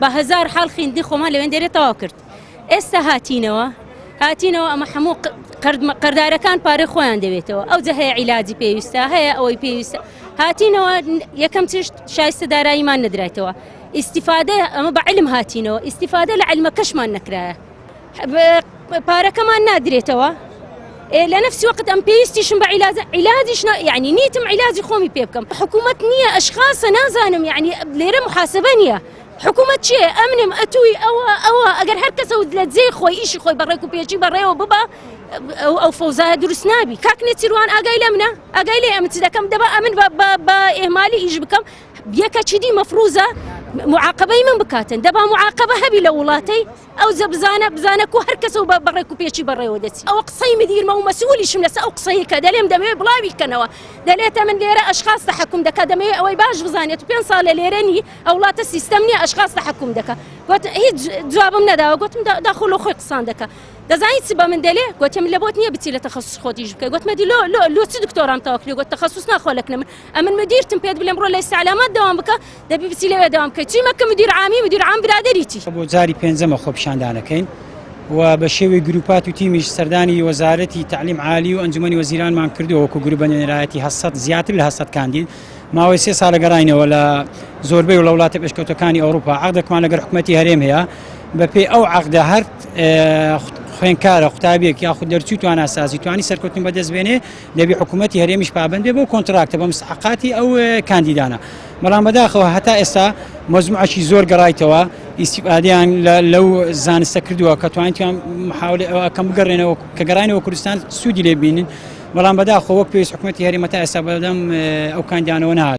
بە هەزار حاڵ خیندنی خۆمان لەوێن دێرێ تەواو کرد ئێستا هاتینەوە هاتینەوە ئەمە هەموو قەردارەکان پارەی خۆیان دەوێتەوە ئەو جە هەیە عیلاجی پێویستە هەیە ئەوەی پێویستە هاتینەوە یەکەم چشت شایستە داراییمان نەدرایتەوە ئیسیفادە ئەمە بە علم هاتینەوە ئیسیفادە لە علمەکەشمان نەکرایە پارەکەمان نادرێتەوە لە نفسی وقت ئەم پێویستیشم بە عیلاج عیلاجیش یعنی نیتم عیلاجی خۆمی پێ بکەم حکوومەت نییە ئەشخاصە نازانم یعنی لێرە محاسبە نییە حکوومەت چیە ئەمنم ئەتووی ئەوە ئەوە ئەگەر هەر کەسە و لە جێی خۆی ئیشی خۆی بەڕێک و پێچی بەڕێوە ببا ئەو ئەو فەوزایە دروست نابی کاک نێچیروان ئاگای لە منە ئاگای لێ ئەمن چ دەکەم دەبا ئەمن بە ئێهمالی ئیش بکەم یەکە چیدی مەفروزە معاقبەی من بکاتن دەبا معاقبە هەبی لە وڵاتەی ئەو جە بزانە بزانە کو هەر کەسە و بە ڕێک و پێکی بەڕێوە دەچی ئەوە قسەی مدیرمە و مەسئولیشم لەسەر ئەو قسەیە کە دەلێم دەمەوێ بڵاوی کەنەوە دەلێتە من لێرە ئەشخاص تەحەکوم دەکا دەمەوێ ئەوەی باش بزانێت و پێ ساڵە لێرە نی ئەو وڵاتە سیستەم نییە ئەشخاص تەحەکوم دەکا گوت هیچ جوابم نەداوە گوتم داخۆ لۆ خۆی قسان دەکا دەزانی چ بە من دەلێ گوتم لە بۆت نییە بچی لە تەخەسوس خۆت ئیش بکەی گوتمە دی لۆ لۆ لۆ چ دکتۆرام تەواو کردی گوت تەخەسوس ناخوا لەکنە من ئەمن مدیرتم پێت بلێم ڕۆ لە ئیستعلامات دەوام بکە دەبی بچی لەوێ دەوام بکەی چی مەکە مدیر عامی مدیر عام برادەریتی. بۆ جاری پێنجەمە خۆپیشاندانەکەین و بە شێوەی گروپات و تیمیش سەردانی وەزارەتی تەعلیم عالی و ئەنجومەنی وەزیرانمان کردووە وەکو گروپ بە نوێنەرایەتی 800 زیاتر لە 800 کاندید ماوەی سێ ساڵە گەڕاینەوە لە زۆربەی لە وڵاتە پێشکەوتەکانی ئەوروپا عەقدێکمان لەگەر حکومەتی هەرێم هەیە بەپێی ئەو عەقدە هەر خوێنکارە قوتابیەک یاخود دەرچوو تواناسازی توانی سەرکەوتن بەدەست بێنێ دەبی حکوومەتی هەرێمیش پابند بێ بۆ کۆنتراکتە بە مستحقاتی ئەو کاندیدانە بەڵام بەداخەوە هەتا ئێستا مەزموعەکی زۆر گەڕایتەوە ئیسیفادیان لەو زانستە کردووە کە توانیان محاولە ئەوە کەم بگەڕێنەوە کە گەڕانەوە کوردستان سوودی لێ بینن بەڵام بەداخەوە وەک پێویست حکوومەتی هەرێمە تا ئێستا بەدەم ئەو کاندیدانەوە نەهات.